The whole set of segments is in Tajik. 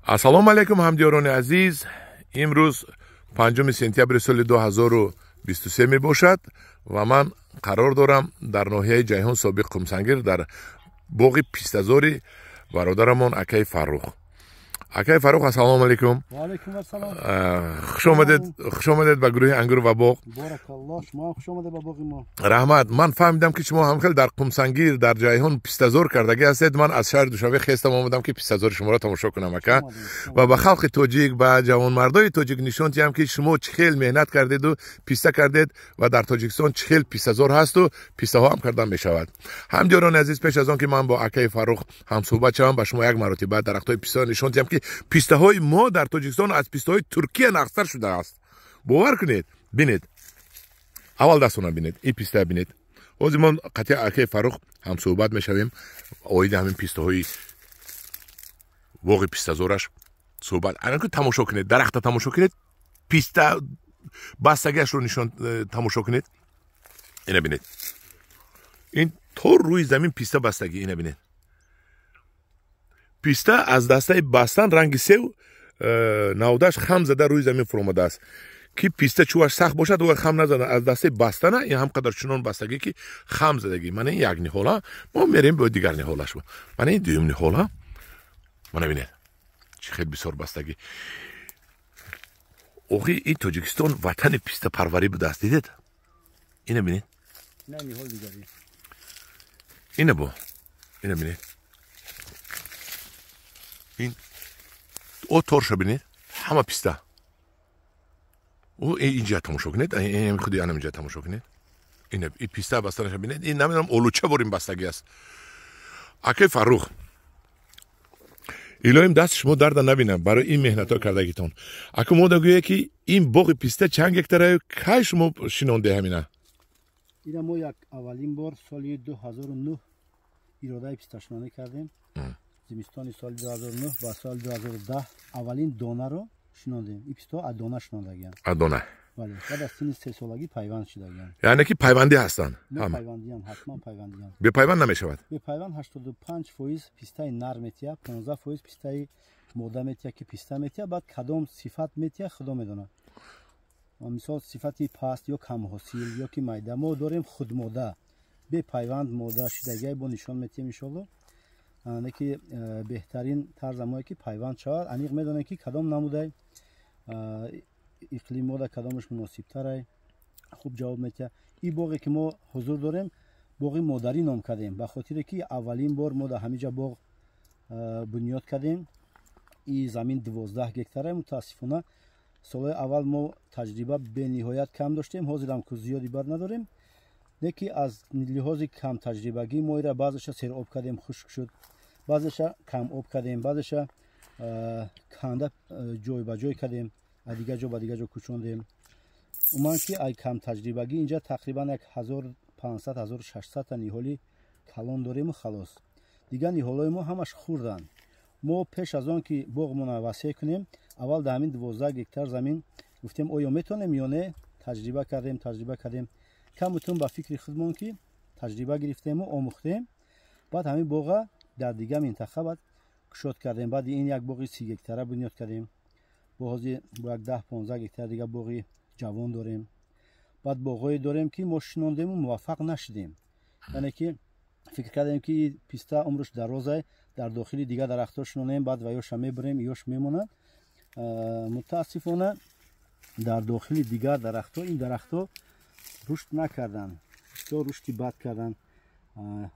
Ассалому алайкум, ҳамдиёрони азиз. Имрӯз 5 сентябри соли 2023 мебошад ва ман қарор дорам дар ноҳияи Ҷайҳун, собиқ Қумсангир, дар боғи пистазори бародарамон акаи Фаррух. Акаи Фаррух, ассалому алайкум. Ва алайкум ассалом. Хуш омадед, хуш омадед ба гурӯҳи Ангур ва боғ. Боракаллоҳ, шумо хуш омадед ба боғи мо. Раҳмат. Ман фаҳмидам, ки шумо ҳамхел дар Қумсангир, дар Ҷайҳун пистазор кардагӣ ҳастед. Ман аз шаҳри Душанбе хестам, омадам, ки пистазори шуморо тамошо кунам, ака, ва ба халқи тоҷик, ба ҷавонмардои тоҷик нишон диҳам, ки шумо чӣ хел меҳнат кардеду писта кардед ва дар Тоҷикистон чӣ хел пистазор ҳасту пистаҳо ҳам кардан мешавад. Ҳамдиёрони азиз, пеш аз он ки ман бо акаи Фаррух ҳамсӯҳбат шавам, ба шумо як маротиба дарахтҳои пистаро нишон диҳам, ки пистаҳои мо дар Тоҷикистон аз пистаҳои Туркия нағзтар шудааст. Бовар кунед, бинед, аввал дастона бинед, ин писта бинед. Ҳозир мо қатъи акаи Фаррух ҳамсӯҳбат мешавем, оиди ҳамин пистаҳои боғи пистазораш суҳбат. Анаку, тамошо кунед, дарахта тамошо кунед, писта бастагиашро нишон тамошо кунед. Ина бинед, ин то рӯи замин писта бастагӣ. Ина бинед, писта аз дастаи бастан ранги сев, навдаш хам зада рӯи замин фуромадааст, ки писта чӯбаш сахт бошад, ӯ хам назада. Аз дастаи бастана ин ҳам қадар чунон бастагӣ, ки хам задагӣ. Мана ин як ниҳола, мо мерем бо дигар ниҳолаш. Мана ин дуюм ниҳола, мана бинед, чӣ хел бисёр бастагӣ. Охи, ин Тоҷикистон ватани пистапарварӣ будааст. Дидед, ина бинед, ина бо ина бинед, ин о торша бинед, ҳама писта. О, инҷа тамошо кунед, худи анам инҷа тамошо кунед, ина и писта бастанаша бинед. Ин намедонам, олуча борин бастагӣ аст. Акаи Фаррух, илоҳим даст шумо дарда набинам барои ин меҳнатҳо кардагитон. Аку мо дагӯе, ки ин боғи писта чанд гектараю, кай шумо шинонде ҳамина? Ина мо як аввалин бор соли 2009 иродаи писташинонӣ кардем. Зимистони соли 2009 ба соли 2010 аввалин донаро шинондем. Ин пистаҳо аз дона шинондагианд. Аз дона? Бале, баъд аз синни 3-солагӣ пайванд шудагианд. Яъне ки пайвандӣ ҳастанд? Пайвандианд, ҳатман пайвандианд. Бепайванд намешавад? Бепайванд 85% пистаи нар метиҳад, 15% пистаи мода метиҳад, ки писта метиҳад. Баъд кадом сифат метиҳад, худо медонад. Мисол, сифати паст ё камҳосил ё ки майда. Мо дорем худмода, бепайванд мода шидагиай, бо нишон метиҳем, иншоалло. Не ки беҳтарин тарзамое ки пайванд шавад, аниқ медонем, ки кадом намудай иқлим мода кадомаш муносибтарай, хуб ҷавоб метиҳад. Ин боғе ки мо ҳузур дорем, боғи модарӣ ном кардем, ба хотире ки аввалин бор мо дар ҳамиҷа боғ бунёд кардем. Ин замин 12 гектара. Мутаассифона, солҳои аввал мо таҷриба бениҳоят кам доштем, ҳозирам ку зиёди бад надорем. Не ки аз лиҳози камтаҷрибагӣ мо ира баъзеша сероб кардем, хушк шуд, баъзеша камоб кардем, баъзеша канда ҷой ба ҷой кардем, аз дигар ҷо ба дигар ҷо кӯчондем. Умуман ки ай камтаҷрибагӣ инҷа тақрибан як 1500, 1600 та ниҳоли калон дорему халос. Дигар ниҳолҳои мо ҳамаш хурданд. Мо пеш аз он ки боғмона васеъ кунем, аввал дар ҳамин 12 гектар замин гуфтем, оё метавонем ё не. Таҷриба кардем, таҷриба кардем, камутун ба фикри худмон ки таҷриба гирифтему омӯхтем. Баъд ҳамин боға дар дигар минтақа баъд кушод кардем. Баъди ин як боғи 30 гектара бунёд кардем. Бо ҳозир бо як 10-15 гектар дигар боғи ҷавон дорем. Баъд боғҳое дорем, ки мо шинондему муваффақ нашудем. Яъне ки фикр кардем, ки писта умрш дарозай, дар дохили дигар дарахтҳо шинонем, баъд ваёша мебурем, ёш мемонад. Мутаассифона, дар дохили дигар дарахтҳо ин дарахтҳо рушд накарданд, бисёр рушди бад карданд,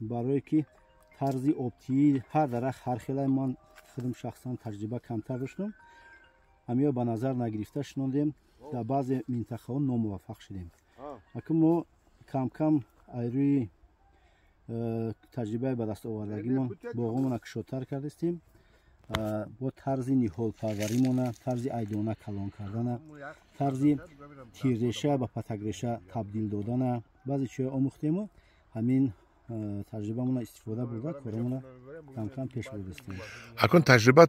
барое ки тарзи обтиҳии ҳар дарахт ҳар хелай. Ман худам шахсан таҷриба камтар доштам, ҳамиё ба назар нагирифта шинондем, дар баъзе минтақаҳо номуваффақ шудем. Акун мо камкам ай рӯи таҷрибаи ба даст овардагимон боғомона кушодтар кардастем, бо тарзи ниҳолпарваримона, тарзи айдона калон кардана, тарзи тирреша ба патакреша табдил додана, баъзе чизҳо омӯхтему ҳамин таҷрибамона истифода бурда, коромона камкам пеш бурдастем. Акун таҷриба,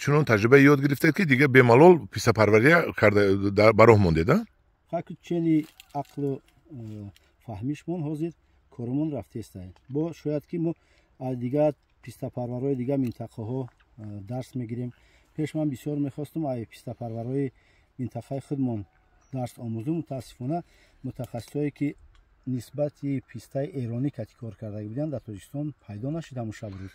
чунон таҷриба ёд гирифтед, ки дигар бемалол пистапарвария карда ба роҳ мондед, а? Хаку чени ақлу фаҳмишмон ҳозир коромон рафтеста. Бо шояд ки мо аз дигар пистапарварҳои дигар минтақаҳо дарс мегирем. Пеш ман бисёр мехостум ай пистапарварҳои минтақаи худмон дарс омӯзум. Мутаассифона, мутахассисое, ки нисбати пистаи эронӣ кати кор карда буданд, дар Тоҷикистон пайдо нашид. Ҳамун шаб рӯз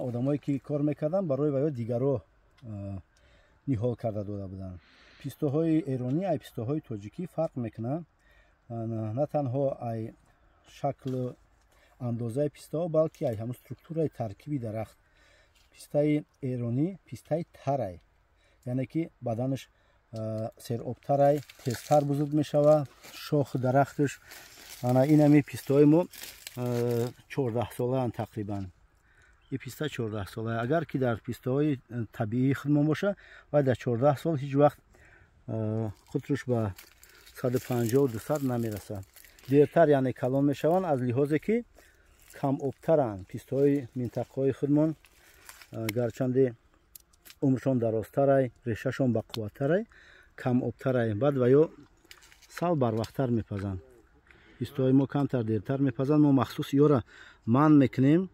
одамое, ки кор мекарданд, барои ваё дигаро ниҳол карда дода буданд. Пистоҳои эронӣ ай пистоҳои тоҷикӣ фарқ мекунанд на танҳо ай шаклу андозаи пистаҳо, балки ай ҳамун структураи таркиби дарахт. Пистаи эронӣ пистаи тарай, яъне ки баданаш серобтарай, тезтар бузург мешавад шоху дарахташ. Ана инами пистаҳои мо 14-солаанд тақрибан. Ин писта 14-сола. Агар ки дар пистаҳои табиии худмон боша, вай дар 14 сол ҳеҷ вақт қутруш ба 150-200 намерасад. Дертар, яъне, калон мешаванд, аз лиҳозе ки камобтаранд. Пистаҳои минтақаҳои худмон гарчанде умршон дарозтарай, решашон бақувваттарай, камобтарай, баъд ва ё сал барвақттар мепазанд. Пистаҳои мо камтар дертар мепазанд. Мо махсус ёра манъ мекунем,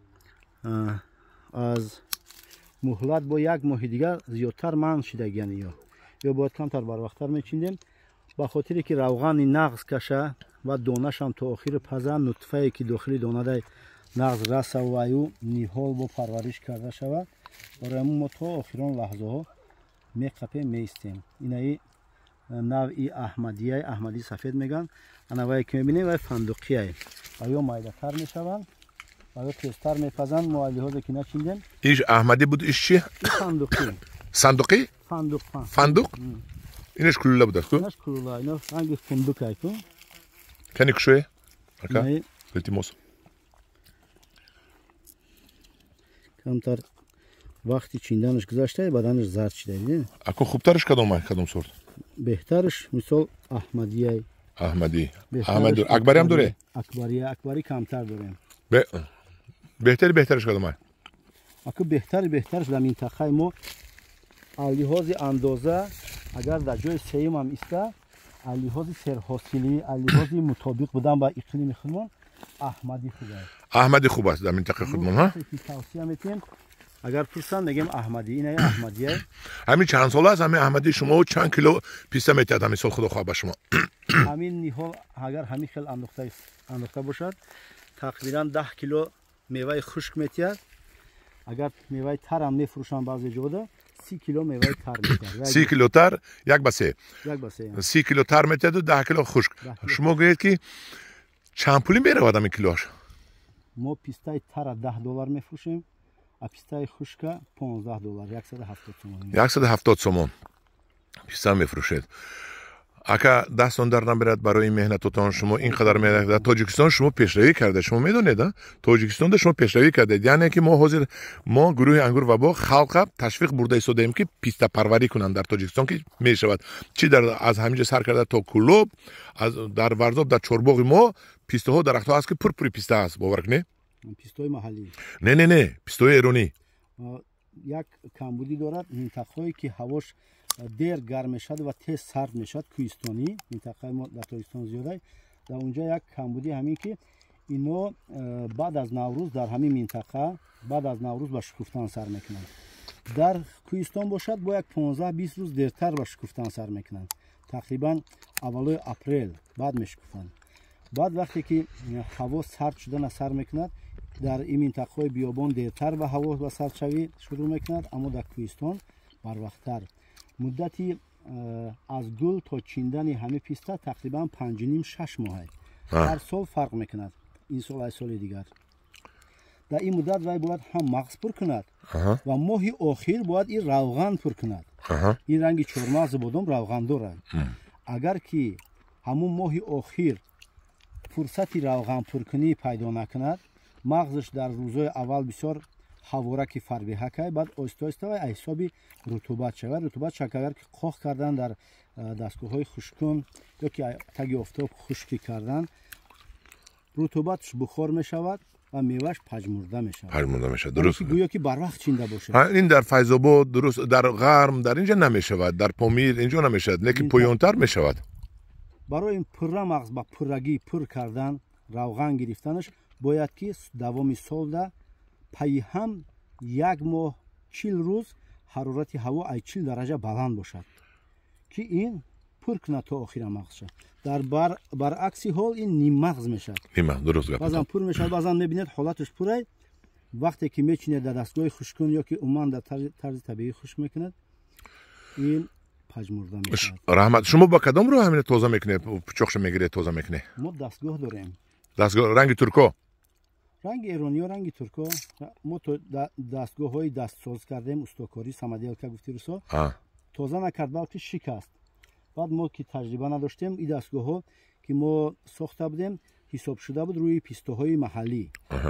аз муҳлат бо як моҳи дигар зиёдтар манъ шидагиян. Ё бояд камтар барвақттар мечиндем, ба хотире ки равғани нағз каша ва донашам то охири паза, нутфае ки дохили донадай нағз раса ваю ниҳол бо парвариш карда шавад. Барои ҳамун мо то охирон лаҳзаҳо меқапем, меистем. Инаи навъи аҳмадияй, аҳмадии сафед мегӯянд. Ана вае ки мебинем, вай фандуқияй ва ё майдатар мешаванд ва ё тезтар мепазанд. Мо лиҳозе ки начиндем. Иш аҳмадӣ буд, иш чи? Фандуқӣ. Сандуқӣ? Фандуқ. Фандуқ. Инаш кулула будааст ку? Инаш кулула, ино ранги фундукай ку. Кани кушое, ака, илтимос. Камтар вақти чинданаш гузашта, баданаш зард шида. Ако, хубтараш кадом, кадом сорт? Беҳтараш, мисол, аҳмадияй. Аҳмадӣ. Аҳмадӣ, акбариам доре? Акбария, акбарӣ камтар дорем. Беҳтари беҳтараш кадомай? Аку, беҳтари беҳтараш дар минтақаи мо аз лиҳози андоза, агар дар ҷои сеюмам иста, аз лиҳози серҳосилӣ, аз лиҳози мутобиқ будан ба иқлими худмон, аҳмадӣ хуб аст. Аҳмадӣ хуб аст дар минтақаи худмон, ҳа? Тавсия метиҳем, агар пурсанд, мегем аҳмадӣ, инаи аҳмадия. Ҳамин чанд сол аст ҳамин аҳмадии шумо? Чанд кило писта метиҳад ҳамин сол, худо хоҳад, ба шумо? Ҳамин ниҳол агар ҳамин хел андохта бошад, тақрибан 10 кило меваи хушк метиҳад. Агар меваи тарам мефурӯшанд баъзе ҷода, 30 кило меваи тар метиҳад. 30 кило тар, як ба се. Як ба се. 30 кило тар метиҳаду 10 кило хушк. Шумо гӯед, ки чанд пулӣ меравад ҳамин килоаш? Мо пистаи тара 10 доллар мефурӯшем, а пистаи хушка 15 доллар, 170 сомон. 170 сомон писта мефурӯшед. Ака, дастон дар набирад барои ин меҳнатотон. Шумо ин қадар меҳнат, дар Тоҷикистон шумо пешравӣ карда, шумо медонед, Тоҷикистонда шумо пешравӣ кардед. Яъне ки мо ҳозир, мо гурӯҳи «Ангур ва боғ», халқа ташвиқ бурда истодаем, ки пистапарварӣ кунанд дар Тоҷикистон, ки мешавад чи дар аз ҳаминҷо сар карда то Кӯлоб, дар Варзоб, дар чорбоғи мо пистаҳо, дарахтҳо ҳаст, ки пурпури писта ҳаст, бовар кунед. Пистои маҳаллӣ? Не, не, не, пистои эронӣ. Як камбудӣ дорад: минтақаҳое, ки ҳавош дер гарм мешавад ва тез сард мешавад, кӯҳистонӣ, минтақаи мо дар Тоҷикистон зиёдай, дар унҷо як камбудӣ ҳамин ки ино баъд аз Наврӯз, дар ҳамин минтақа баъд аз Наврӯз ба шукуфтан сар мекунанд. Дар кӯҳистон бошад, бо як 15-20 рӯз дертар ба шукуфтан сар мекунанд, тақрибан аввалои апрел баъд мешукуфанд. Баъд вақте ки ҳаво сард шудана сар мекунад, дар ин минтақаҳои биёбон дертар ба ҳаво ба сардшавӣ шурӯъ мекунад, аммо дар кӯҳистон барвақттар. Муддати аз гул то чиндани ҳамин писта тақрибан 5,5-6 моҳа. Ҳар сол фарқ мекунад, ин сол аз соли дигар. Дар ин муддат вай бояд ҳам мағз пур кунад ва моҳи охир бояд ин равған пур кунад. Ин ранги чормағзи бодом равған дорад. Агар ки ҳамун моҳи охир фурсати равғанпуркунӣ пайдо накунад, мағзаш дар рӯзҳои аввал бисёр ҳавораки фарбеҳакай, баъд оҳиста оҳиста вай аз ҳисоби рутубат шавад. Рутубат шак, агар ки қоқ кардан дар дастгоҳҳои хушккун ё ки таги офтоб хушкӣ кардан, рутубатш бухор мешавад ва меваш пажмурда мешавад. Пажмурда мешавад, дуруст. Гӯё ки барвақт чинда бошад. Ин дар Файзобод, дуруст, дар ғарм, дар инҷа намешавад, дар Помир инҷо намешавад, лекин поёнтар мешавад. Барои ин пурра мағз ба пуррагӣ пур кардан, равған гирифтанаш, бояд ки давоми солда пайи ҳам 1 моҳ 40 рӯз ҳарорати ҳаво ай 40 дараҷа баланд бошад, ки ин пур кунад то охира мағзша. Дар баръакси ҳол ин ниммағз мешавад. Ниммағз, дуруст гап. Баъзан пур мешавад, баъзан мебинед ҳолаташ пурай. Вақте ки мечинед дар дастгоҳи хушккун ё ки умуман дар тарзи табиӣ хушк мекунад, ин пажмурда мешавад. Раҳмат. Шумо ба кадом роҳ ҳамина тоза мекунед, пучоқша мегиред, тоза мекунед? Мо дастгоҳ дорем. Дастгоҳ ранги турко? Ранги эрониё, ранги турко. Мо дастгоҳҳои дастсоз кардем, устокорӣ, самоделка гуфти русо. Тоза накард, балки шикаст. Баъд мо ки таҷриба надоштем, ин дастгоҳҳо ки мо сохта будем, ҳисоб шуда буд рӯи пистоҳои маҳаллӣ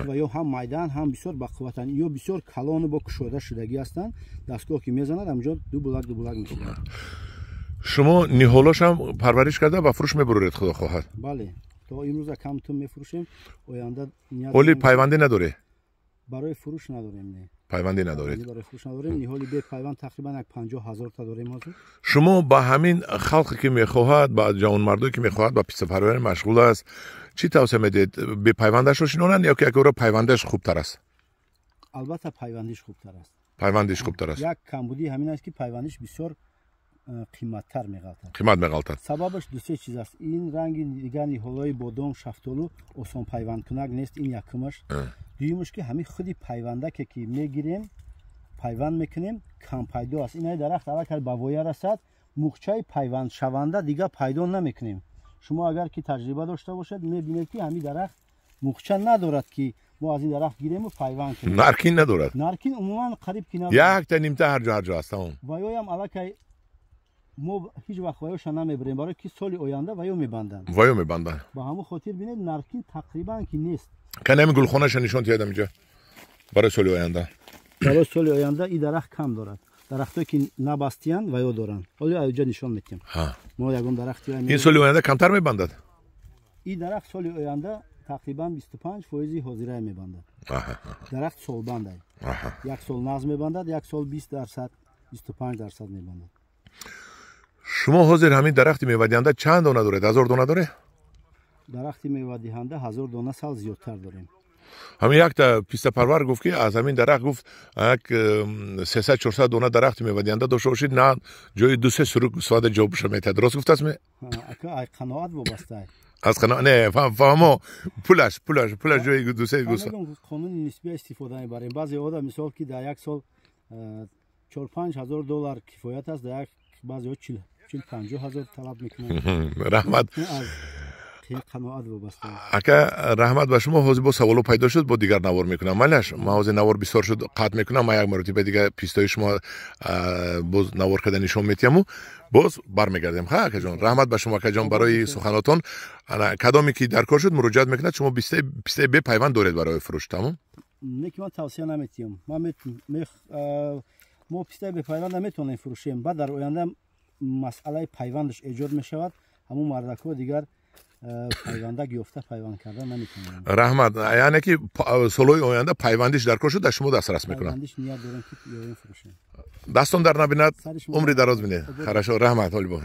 ва ё ҳам майдан, ҳам бисёр бақувватанд, ё бисёр калону бо кушода шудагӣ ҳастанд. Дастгоҳ ки мезанад, ҳамҷо ду булак ду булак мешавад. Шумо ниҳолошам парвариш карда ба фурӯш мебуред, худо хоҳад? Бале, то имрӯза камтун мефурӯшем, оянда ҳоли пайвандӣ надоред? Барои фурӯш надорем, не. Пайвандӣ надоред? Барои фурӯш надорем. Ниҳоли бепайванд тақрибан як 50 000 та дорем ҳозир. Шумо ба ҳамин халқе ки мехоҳад, ба ҷавонмардое ки мехоҳад ба пистапарварӣ машғул аст, чӣ тавсия медиҳед? Бепайвандашро шинонанд ё ки якро пайвандаш хубтар аст? Албатта пайвандиш хубтар аст. Пайвандиш хубтар аст. Як камбудӣ ҳамин аст, ки пайвандиш бисёр қиматтар меғалтад. Қимат меғалтад. Сабабаш ду-се чиз аст. Ин ранги дигар ниҳолҳои бодом, шафтолу осон пайвандкунак нест, ин якумаш. Дуюмаш ки ҳамин худи пайвандаке ки мегирем, пайванд мекунем, кам пайдо аст. Инаи дарахт аллакай ба воя расад, муғчаи пайвандшаванда дигар пайдо намекунем. Шумо агар ки таҷриба дошта бошед, мебинед ки ҳамин дарахт муғча надорад, ки мо аз ин дарахт гирему пайванд кунем. Наркин надорад. Наркин умуман қариб ки надорад. Якта нимта ҳар ҷо ҳар ҷо аст, тамом. Ва ёям аллакай мо ҳеҷ вақт ваёша намебарем, барои ки соли оянда ваё мебанданд. Ваё мебанданд. Ба ҳамон хотир бинед, наркин тақрибан ки нест. Кани ҳамин гулхонаша нишон диҳед ҳаминҷо барои соли оянда. Барои соли оянда ин дарахт кам дорад. Дарахтое ки набастиянд ваё доранд. Ҳоло аёҷа нишон медиҳем. Мо ягон дарахти ин соли оянда камтар мебандад? Ин дарахт соли оянда тақрибан 25% ҳозирая мебандад. Дарахт солбандай. Як сол нағз мебандад, як сол 20%, 25% мебандад. Шумо ҳозир ҳамин дарахти мевадиҳанда чанд дона доред? 1000 дона доред? Дарахти мевадиҳанда 1000 дона сал зиёдтар дорем. Ҳамин якта пистапарвар гуфт, ки аз ҳамин дарахт гуфт як 300-400 дона дарахти мевадиҳанда дошта бошед, на ҷои ду-се сурук гӯсфанда ҷо биша метиҳад. Дуруст гуфтааст ме? Ака, ай қаноат вобаста. Аз қаноат не, фаҳмо, пулаш, пулаш, пулаш ҷои ду-се гӯсфанд. Қонуни нисбия истифода мебарем. Баъзе одам мисол ки дар як сол 4-5 ҳазор доллар кифоят аст, дар як баъзеҳо 40-50 ҳазор талаб мекунанд. Раҳмат. Қаноат вобаста. Ака, раҳмат ба шумо. Ҳозир бо саволо пайдо шуд, бо дигар навор мекунам. Малаш, ман ҳозир навор бисёр шуд, қатъ мекунам. Ман як маротиба дигар пистои шумо боз навор карда нишон метиҳаму боз бармегардем. Ха, акаҷон, раҳмат ба шумо, акаҷон, барои суханотон. Кадоме ки дар кор шуд, муроҷиат мекунад. Шумо пистаи бепайванд доред барои фурӯш, тамом? Не, ки ман тавсия наметиҳам. Мо пистаи бепайванд наметавонем фурӯшем. Баъд дар оянда масъалаи пайвандаш эҷод мешавад. Ҳамун мардакҳо дигар пайвандак ёфта пайванд карда наметавонанд. Раҳмат. Яъне ки солҳои оянда пайвандиш дар кор шуд, дар шумо дастрас мекунад. Пайвандиш ният дорем ки ёрем фурӯшем. Дастон дар набинад, умри дароз бинед. Хорошо, раҳмат, ҳоли бо.